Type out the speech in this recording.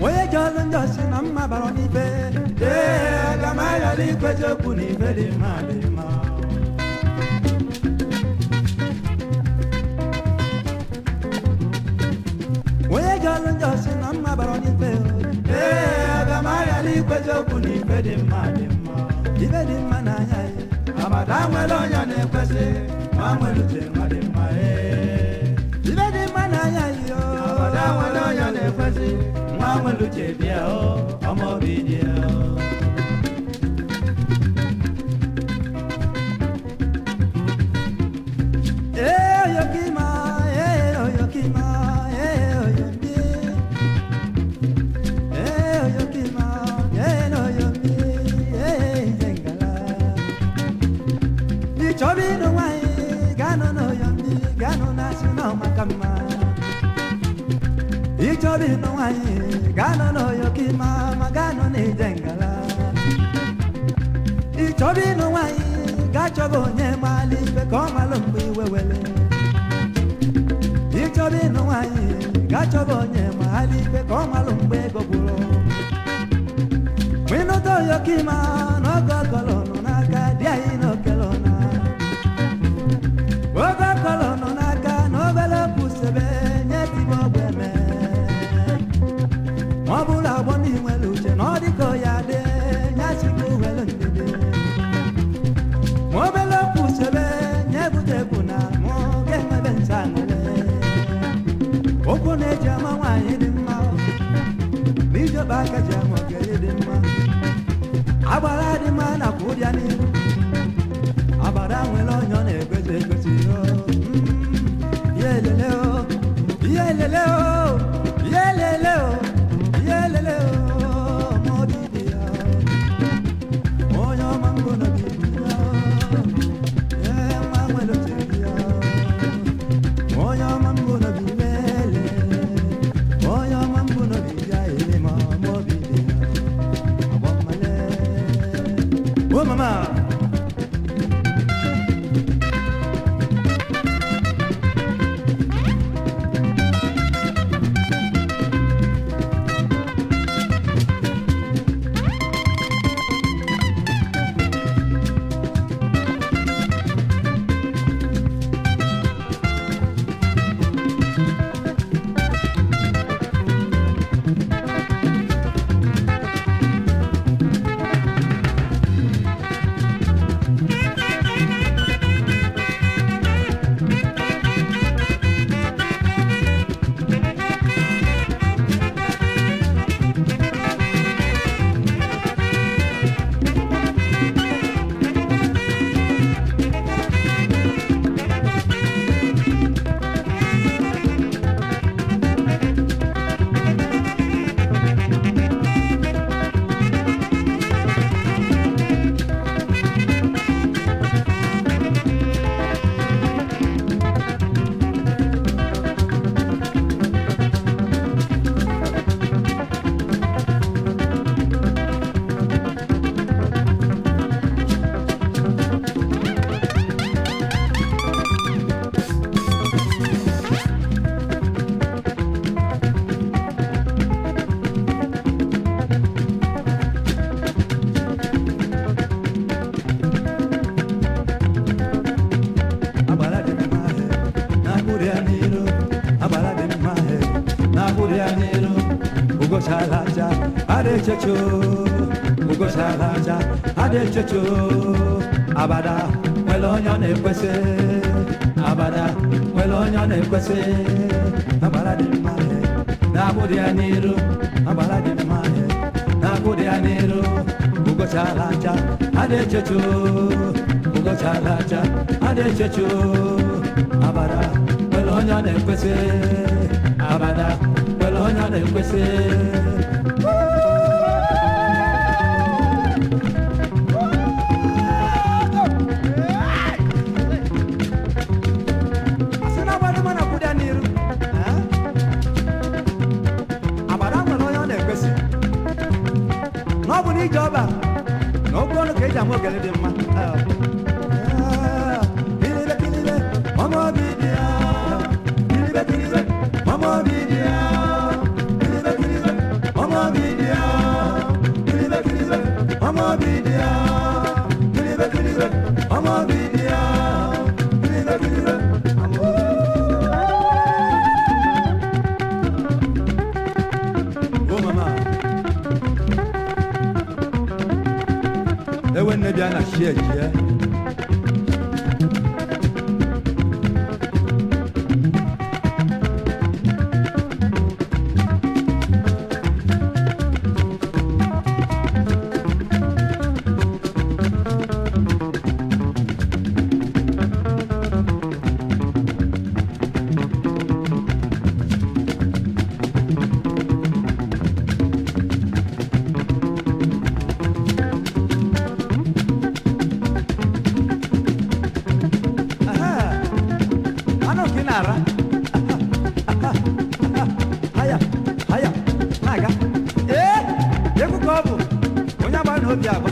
Onye ji ọlụ njọ si na mma bara n'ife. Ee, aga m ayọrọ ikwezi okwu na ife dị mma dị mma. Onye ji ọlụ njọ si na mma bara n'ife. Ee, aga m ayọrọ ikwezi okwu na ife dị mma dị mma. Ife dị mma n'anya ya. Amada nwere onye na-ekwesị, ma nwere uche nwa dị mma ee. Ife dị mma n'anya ya. Amada nwere onye na-ekwesị, nwa nwere uche bịa o, ọma obi dị ya o. Ee, oyokima, ee, oyokima, ee, oyomi. Ee, oyokima, ee, oyomi, ee, izengala. Ịchọba ịnụ nwaanyị, gaa-nụ n'oyomi, gaa-nụ na-asị na ọ maka mma. Ịchọba ịnụ nwaanyị, gaa-nụ n'oyokima, ma gaa-nụ n'ijengala. Ịchọba ịnụ nwaanyị, gaa chọba onye maala ife ka ọ malụ mgbe iwe wele. Ịchọba ịnụ nwaanyị, gaa chọba onye maala ife ka ọ malụ mgbe ego gwụrụ. Ịnụta oyokima na oge ọkọlọ nọ n'aka dị anyị n'okele na oge ọkọlọ nọ n'aka na obere kwụsebe nye tigbo ọgwụ eme. Ma ọ bụrụ agbọ ndị nwere uche na ọ dịka ya dị ya sikwa were ndidi. Ma obere kwụsebe nye bute egwu na mụ ga-enwebe nsa aṅụrị. Okwu na-eji ama nwaanyị dị mma na ijekpa aka ji ama okenye dị mma. Agbara dị mma nakwa ụbịa n'ihu. Agbara nwere onye ọ na-ekwesị ekwesị o. Ihe elele o, ihe elele o, ihe elele o, ihe elele o, ma obi dị ya. Onye ọma mbụ n'obi dị ya. Ee, nwa nwere otu dị ya. Onye ọma mbụ n'obi lele. Onye ọma mbụ n'obi ya ele ma ọma obi dị ya. Ọgbọ mmale. O mama. Agbara dị mma he, na-akwụrụ ya n'iru. Agbara dị mma he, na-akwụrụ ya n'iru. Ugochala aja, ada echecho. Ugochala aja, ada echecho. Abada nwere onye ọ na-ekwesị. Abada nwere onye ọ na-ekwesị. Agbara dị mma he, na-akwụrụ ya n'iru. Agbara dị mma he, na-akwụrụ ya n'iru. Ugo Ugochara acha, a na-echecho. Ugochara acha, a na-echecho. Abara nwere onye ọ na-ekwesị. Abara nwere onye ọ na-ekwesị. Asị na agbado mụ na kwụda n'iru. Eh? Agbada nwere onye ọ na-ekwesị na ọ bụ na ije ọba na okwu ọnụ ka eji ama ogele dị mma. Ah, kilibe kilibe mama obi dị ya. Kilibe kilibe mama obi dị ya. Kilibe kilibe mama obi dị ya. Kilibe kilibe mama obi dị ya. Kilibe kilibe mama obi dị ya. Kilibe kilibe mama Oh mama. Ewe nne bịa na shie jie. Aha. Anụ ka ị na-ara. Aha, aha, haya haya na-aga. Ee, egwu ka ọ bụ onye agba na obi agba.